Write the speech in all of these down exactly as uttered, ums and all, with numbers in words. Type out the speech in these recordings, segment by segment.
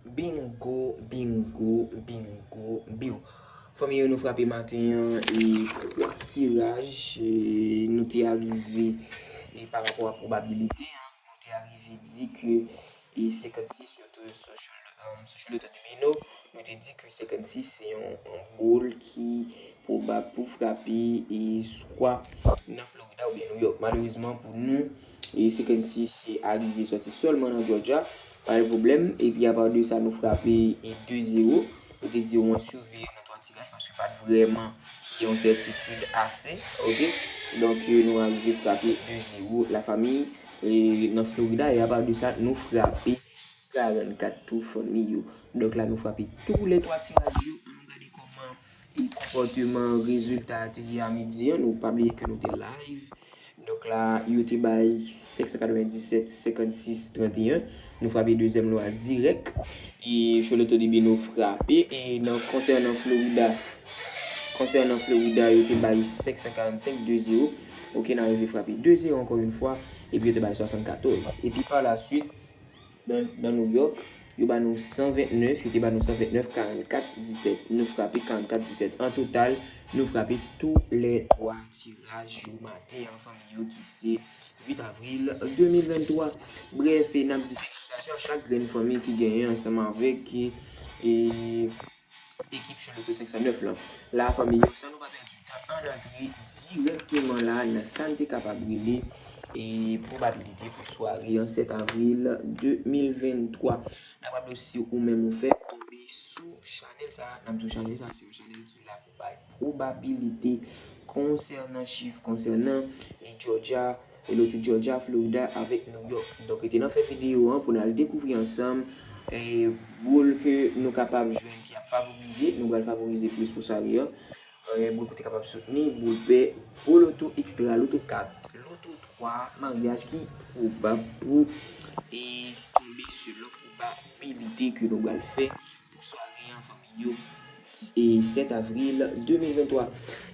Bingo, bingo, bingo, biw. Fanmi yo, nou frape maten an e twa tiraj e nou te arive e pa rapò a pwobabilite an, nou te arive di ke e senkannsis yo te sou Choloto Domino, nou te di ke senkannsis se yon, yon boul ki pwobab pou frape e swa nan Florida oubyen New York. Malerezman pou nou, e senkannsis se arive sòti sèlman nan Georgia, pa gen pwoblèm. Epi apa de sa nou frape e de zewo. Nou te di yo mwen siveye nan twa tiraj paske pa t vrèman yon sètitid ase, oke? Donk, nou arive frape de zewo, lafanmi, e nan Florida. E apa de sa nou frape karannkat tou, fanmi yo. Donk la nou frape tou lè twa tiraj yo. Ann nou gade kòman e konpòteman rezilta a te ye a midi an. Nou pa bliye ke nou te live. Donk la, yo te bay senk san katrevenndisèt, senkannsis, tranteyen. Nou frape dezyèm lo a dirèk. E Choloto Domino frape. E nan konsènan Florida, konsènan Florida, yo te bay senk san karannsenk, de zewo. Oke, n arive frape de zewo ankò yon fwa. Epi yo te bay swasannkatòz. Epi pa la swit, nan, nan New York, yo ba nou san vennèf, yo te ba nou san vennèf, karannkat, disèt. Nou frape karannkat, disèt. An total, nou frape tou lè twa tiraj yo maten an, fanmi yo, ki se uit avril de mil venntwa. Brèf, e n ap di felisitasyon a chak grenn fanmi ki genyen ansanm avèk e, e, ekip Choloto senk san nèf lan. La, fanmi yo, san nou pa pèdi tan, ann antre dirèkteman la nan sa n te kapab rele e pwobabilite pou sware an sèt avril de mil venntwa. N ap raple w, si ou menm ou fèk tonbe sou chanèl sa, n ap di w chanèl sa se yon chanèl ki la pou bay pwobabilite konsènan chif, konsènan e Georgia, e lote Georgia, Florida avèk New York. Donk, rete nan fen videyo an pou n al dekouvri ansanm e boul ke nou kapab jwenn ki ap favorize, nou pral favorize plis pou sware an. E boul pou te kapab soutni, boul pè, gwo loto ekstra, loto kat, loto twa, maryaj ki pwobab pou e tonbe selon pwobabilite ke nou pral fè pou sware an, fanmi yo, e sèt avril de mil venntwa.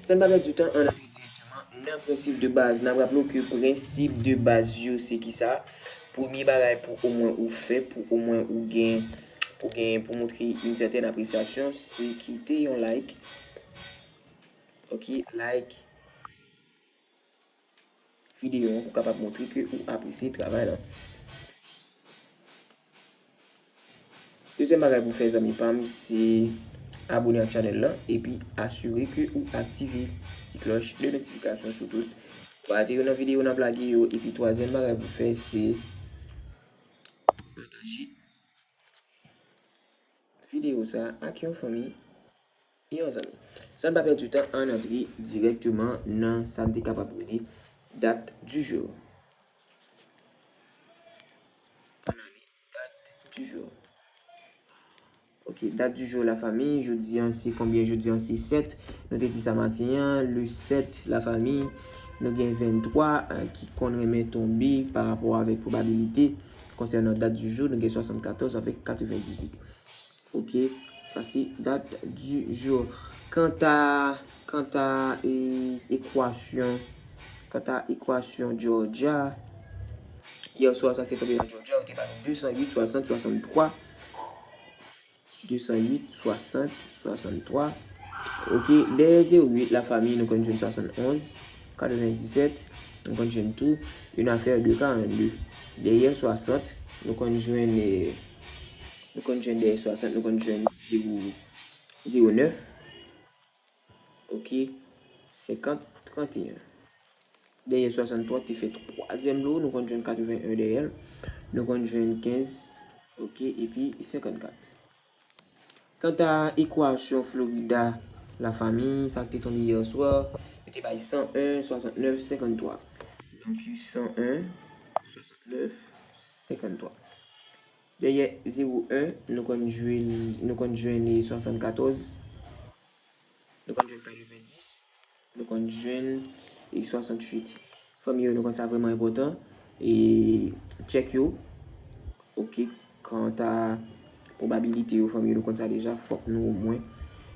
San n pa pèdi tan, ann antre dirèkteman nan prensip de baz. N ap raple w ke prensip de baz yo se kisa? Premye bagay pou omwen ou fè, pou omwen ou gen, pou gen, pou montre yon sètèn apresyasyon, se kite yon like. Oke, like videyo an pou kapab montre ke ou apresye travay lan. Dezyèm bagay pou fè, zanmi pa m, se abone ak chanèl lan epi asire ke ou aktive ti klòch de notifikasyon sou tout pou rate yo nan videyo n ap lage yo. Epi twazyèm bagay pou fè, se pataje videyo sa ak yon fanmi, yon zanmi. San n pa pèdi tan, ann antre dirèkteman nan sa n te kapab rele dat di jou. Ann ale dat di jou. Oke, dat di jou, lafanmi, jodi an se konbyen? Jodi an se sèt. Nou te di sa maten an, le sèt, lafanmi, nou gen venntwa, eh, ki konn renmen tonbe pa rapò avèk pwobabilite. Konsènan dat di jou, nou gen swasannkatòz avèk katrevendizuit. Oke, sa se dat di jou. Kanta, kanta e, ekwasyon, kanta ekwasyon Georgia, yè swa sa k te tonbe nan Georgia, yo te ba nou de san uit, swasant, swasanntwa. De san uit, swasant, swasanntwa. Oke, dèyè zewo uit, lafanmi, nou konn jwenn swasannonz, katrevendisèt, nou konn jwenn tou une affaire de quarante-deux. Dèyè swasant, nou konn jwenn, eh, nou konn jwenn dèyè swasant, nou konn jwenn zewo, zewo nèf. Oke, senkant, tranteyen. Dèyè swasanntwa te fè twazyèm lo, nou konn jwenn katreven en dèyè l. Nou konn jwenn kenz, oke, epi senkannkat. Kanta ekwasyon Florida, lafanmi, sa k te tonbe yè swa, yo te bay san en, swasantnèf, senkanntwa. Donk, san en, swasantnèf, senkanntwa. Dèyè zewo en, nou konn jwenn, nou konn jwenn swasannkatòz. Nou konn jwenn katrevendis, nou konn jwenn, e, swasanntuit. Fanmi yo, nou konn sa vrèman enpòtan. E, tchèk yo. Oke, kanta pwobabilite yo, fanmi yo, nou konn sa deja. Fòk nou omwen,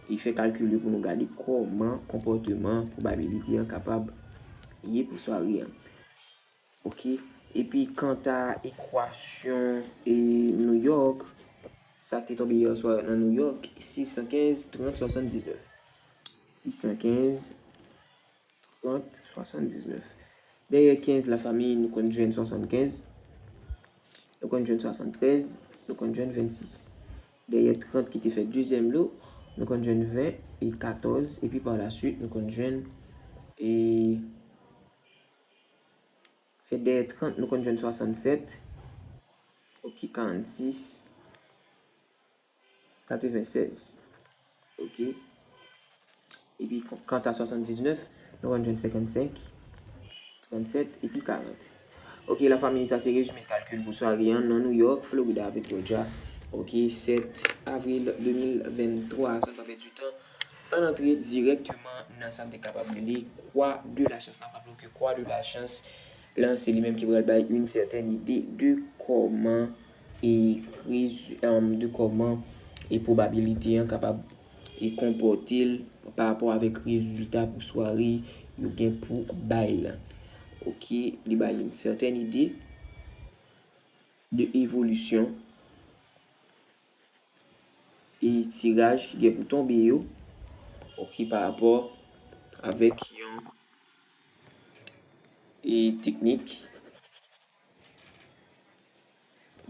e, fè kalkil yo pou nou gade kòman konpòteman pwobabilite an kapab ye pou sware an. Oke. Epi kanta ekwasyon, e, New York, s Sa k te tonbe yè swa nan New York, sis san kenz, trant, swasanndiznèf. Sis san kenz, trant, swasanndiznèf. Dèyè kenz, lafanmi, nou konn jwenn swasannkenz, nou konn jwenn swasanntrèz, nou konn jwenn vennsis. Dèyè trant ki te fè dezyèm lo, nou konn jwenn ven e katòz, epi pa la swit, nou konn jwenn, e, fè dèyè trant, nou konn jwenn swasannsèt, ok, karannsis, katrevensèz. Ok. Epi, kanta swasanndiznèf, nou konn jwenn senkannsenk, trannsèt, epi karant. Ok, lafanmi, sa se rezime kalkil pou sware an nan New York, Florida avèk Georgia. Ok, sèt avril de mil venntwa, san pa pèdi tan, ann antre dirèkteman nan sa n te kapab rele kwa de la chans. N ap raple w ke kwa de la chans lan, se li menm ki pral bay yon sètèn ide de kòman e kriz, um, de kòman e pwobabilite an kapab e konpòte l pa rapò avèk rezilta pou sware yo gen pou bay lan. Ok, li bay yon sètèn ide de evolisyon e tiraj ki gen pou tonbe yo, ok, pa rapò avèk yon e teknik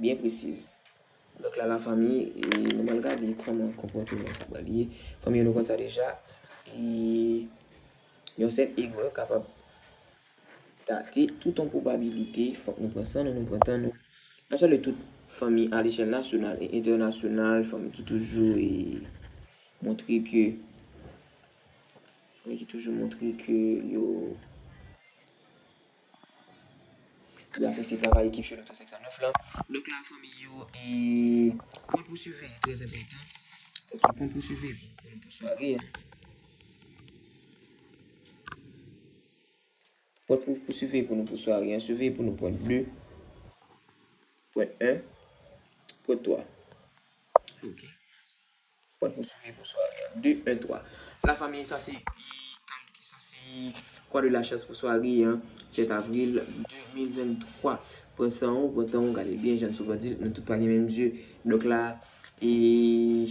byen presiz. Donk la, lafanmi, e nou pral gade kòman konpòteman sa pral ye. Fanmi, nou konn sa deja. E yon senp erè kapab gate tout yon pwobabilite. Fòk nou pran san nou, nou pran tan nou. N ap salye tout fanmi alechèl nasyonal e entènasyonal, fanmi ki toujou e montre ke, fanmi ki toujou montre ke yo Pou apresye travay ekip Choloto senk san nèf lan. Donk la, fanmi yo, e pwen pou siveye, trè enpòtan. Ok, pwen pou siveye pou nou pou sware an. Pwen pou, pou siveye pou nou pou sware an. Siveye pou nou pwen de, pwen en, pwen twa. Ok. Pwen pou siveye pou sware an. De, en, twa. Lafanmi, sa se, e, kalkil, sa se kwa de la chans pou sware an, sèt avril de mil venntwa. Pran san w, pran tan w, gade l byen, jan n souvan di l, nou tout pa gen menm zye. Donk la, e,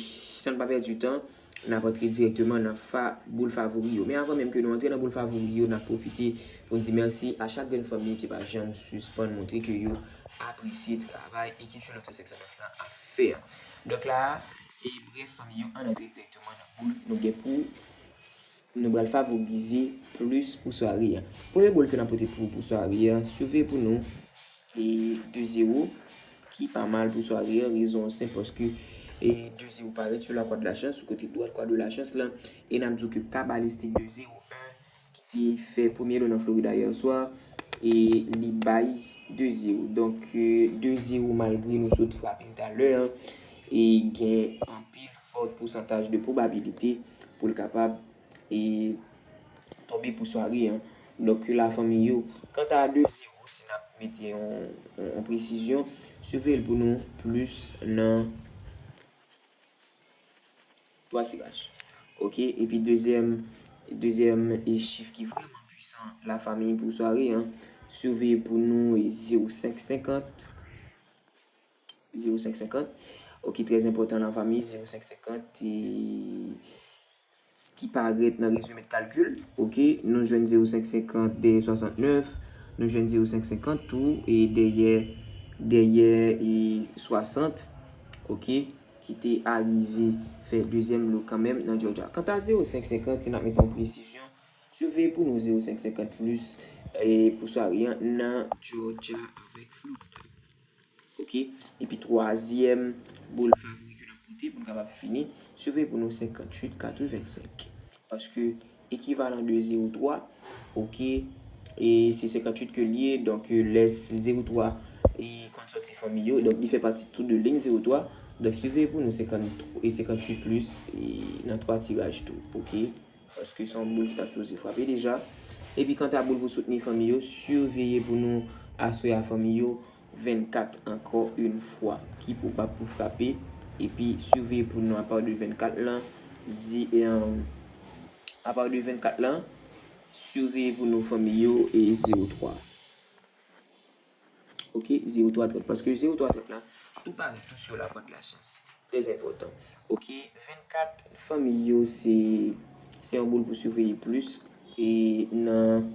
san n pa pèdi tan, n ap antre dirèkteman nan fa, boul favori yo. Men avan menm ke nou antre nan boul favori yo, n ap pwofite pou n di mèsi a chak grenn fanmi ki pa janm sispann montre ke yo apresye travay ekip Choloto senk san nèf lan ap fè an. Donk la, e brèf, fanmi yo, ann antre dirèkteman nan boul nou gen pou, nou pral favorize plis pou sware an. Premye boul ke n ap pote pou, pou sware an, siveye pou nou, e de zewo, ki pa mal pou sware an. Rezon an senp, paske, e de zewo parèt sou la kwa de la chans, sou kote dwat kwa de la chans lan, e n ap di w ke kabalistik de zewo en ki te fè premye lo nan Florida yè swa, e li bay de zewo. Donk, e de zewo, malgre nou sot frape l talè an, e gen anpil fòt pousantaj de pwobabilite pou l kapab, e tonbe pou sware an. Donk, lafanmi yo, kanta de zewo, si n ap mete yon, yon, yon presizyon, siveye l pou nou plis nan twa tiraj. Ok, epi dezyèm, dezyèm e chif ki vrèman pwisan, lafanmi, pou sware an, siveye pou nou e zewo senk senkant. Zewo senk senkant. Ok, trè enpòtan, lafanmi, zewo senk senkant, e ki parèt nan rezime de kalkil. Ok, nou jwenn zewo senk senkant dèyè swasantnèf, nou jwenn zewo senk senkant tou, e dèyè, dèyè, e swasant, ok, ki te arive fè dezyèm lo kanmenm nan Georgia. Kanta zewo senk senkant, si n ap mete yon presizyon, siveye pou nou zewo senk senkant plis, e pou sware an nan Georgia avèk Florida. Ok, epi twazyèm boul favori ke n ap pote pou n kapab fini, siveye pou nou senkantuit katrevensenk. Paske ekivalan de zewo twa, ok, e se senkantuit ke l ye, donk, e, lè zewo twa, e konn sòti fanmi yo, donk li fè pati tou de liy zewo twa, donk siveye pou nou senkant, e senkantuit plis, e nan twa tiraj tou, ok. Paske se yon boul ki ta sipoze frape deja. Epi kanta boul pou soutni fanmi yo, siveye pou nou aswè a fanmi yo vennkat ankò yon fwa ki pwobab pou frape. Epi siveye pou nou apa de vennkat lan, zi, e, apa de vennkat lan, siveye pou nou fanmi yo e zewo twa. Ok, zewo twa trant. Paske zewo twa trant lan, Tou parèt tou sou la kòd lachans. Trè enpòtan. Ok, vennkat, fanmi yo, se se yon boul pou siveye plis e nan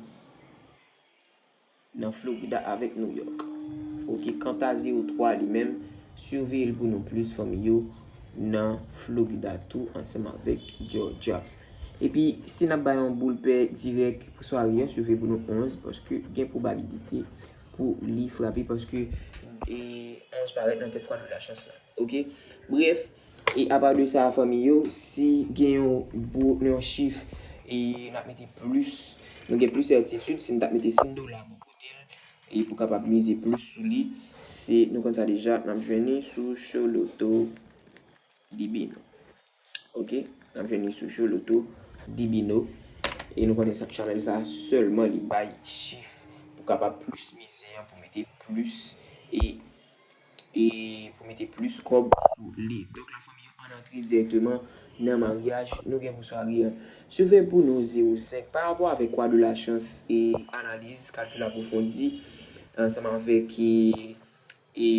nan Florida avèk New York. Ok, kanta zewo twa li menm, siveye l pou nou plis, fanmi yo, nan Florida tou ansanm avèk Georgia. Epi si n ap bay yon boul pè dirèk pou sware an, siveye pou nou onz, paske gen pwobabilite pou li frape, paske e onz parèt nan tèt kwadro lachans la. Ok, brèf, e apa de sa, fanmi yo, si gen yon bo- yon chif e n ap mete plis, nou gen plis sètitid, si n t ap mete sen dola bò kote l e pou kapab mize plis sou li, se nou konn sa deja, n ap jwenn li sou Show Lotto Dibino. Ok, n ap jwenn li sou Show Lotto Dibino. E nou konnen sa, chanèl sa sèlman li bay chif pou kapab plis mize an, pou mete plis e e pou mete plis kòb sou li. Donk, lafanmi yo, ann antre dirèkteman nan maryaj nou gen pou sware an. Siveye pou nou zewo senk. Pa rapò avèk kwadro lachans e analiz, kalkil apwofondi, ansanm avèk e, e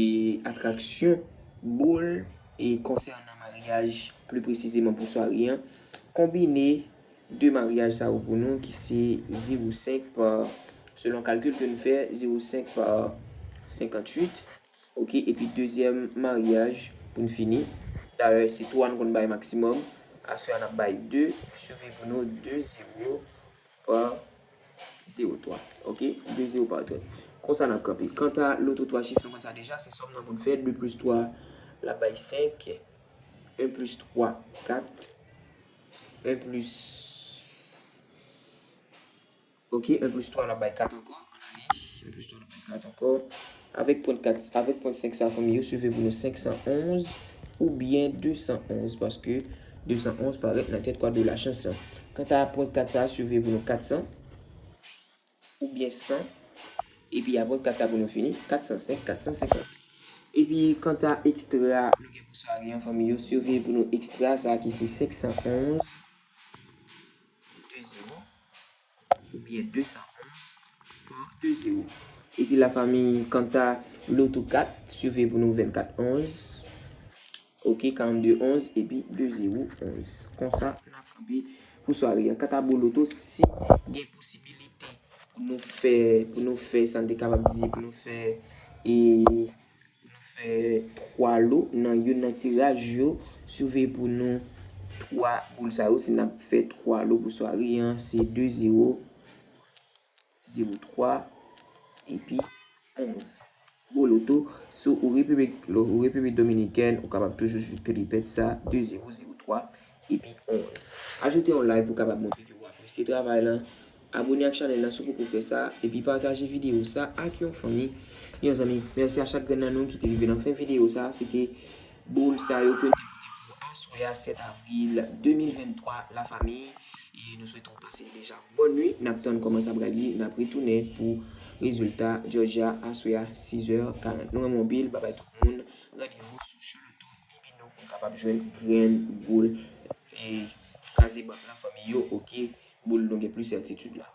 atraksyon, boul e konsènan maryaj, pli presizeman pou sware an, konbine de maryaj sa yo pou nou ki se zewo senk pa, selon kalkil ke n fè, zewo senk pa senkantuit. Ok, epi dezyèm maryaj pou n fini. Dayè, se twa n konn bay maksimòm. Aswè a n ap bay de, siveye pou nou de zewo pa zewo twa. Ok, de zewo pa trant. Konsa n ap kanpe. Kanta loto twa chif, nou konn sa deja, se sòm nan pou n fè. De plis twa, l ap bay senk. En plis twa, kat. En plis Ok, en plis twa l ap bay kat ankò. Ann ale. En plis twa l ap bay kat ankò. Avèk pwen kat, avèk pwen senk sa, fanmi yo, siveye pou nou senk san onz oubyen de san onz, paske de san onz parèt nan tèt kwadro lachans lan. Kanta a pwen kat sa, siveye pou nou kat san oubyen san. Epi a pwen kat sa pou nou fini, kat san senk, kat san senkant. Epi kanta ekstra nou gen pou sware an, fanmi yo, siveye pou nou ekstra sa ki se senk san onz, de zewo, oubyen de san onz pa de zewo. Epi lafanmi, kanta loto kat, siveye pou nou vennkat onz, ok, karannde onz, epi de zewo onz. Konsa, n ap kanpe pou sware an. Kanta bo loto, si gen posibilite pou nou fè, pou nou fè, sa n te kapab di, pou nou fè, e, pou nou fè twa lo nan youn nan tiraj yo, siveye pou nou twa boul sa yo, si n ap fè twa lo pou sware an, se de zewo, zewo twa, epi onz. Bo loto, si ou Repiblik, lo- ou Repiblik Dominikèn, ou kapab toujou jwe tripèt sa, de zewo, zewo twa, epi onz. Ajoute yon like pou kapab montre ke w apresye travay lan. Abone ak chanèl lan si w poko fè sa, epi pataje videyo sa ak yon fanmi, yon zanmi. Mèsi a chak grenn nan nou ki te rive nan fen videyo sa. Se te boul sa yo ke n te pote pou aswè a, sèt avril de mil venntwa, lafanmi. E nou swete w pase deja bòn nuit. N ap tann kòman sa pral ye. N ap retounen pou rezilta Georgia aswè a, sizè karant. Nou renmen w anpil. Babay tout moun. Randevou sou Show Lotto Dibino pou n kapab jwenn grenn boul e kraze bank lan, fanmi yo, ok? Boul nou gen plis sètitid la.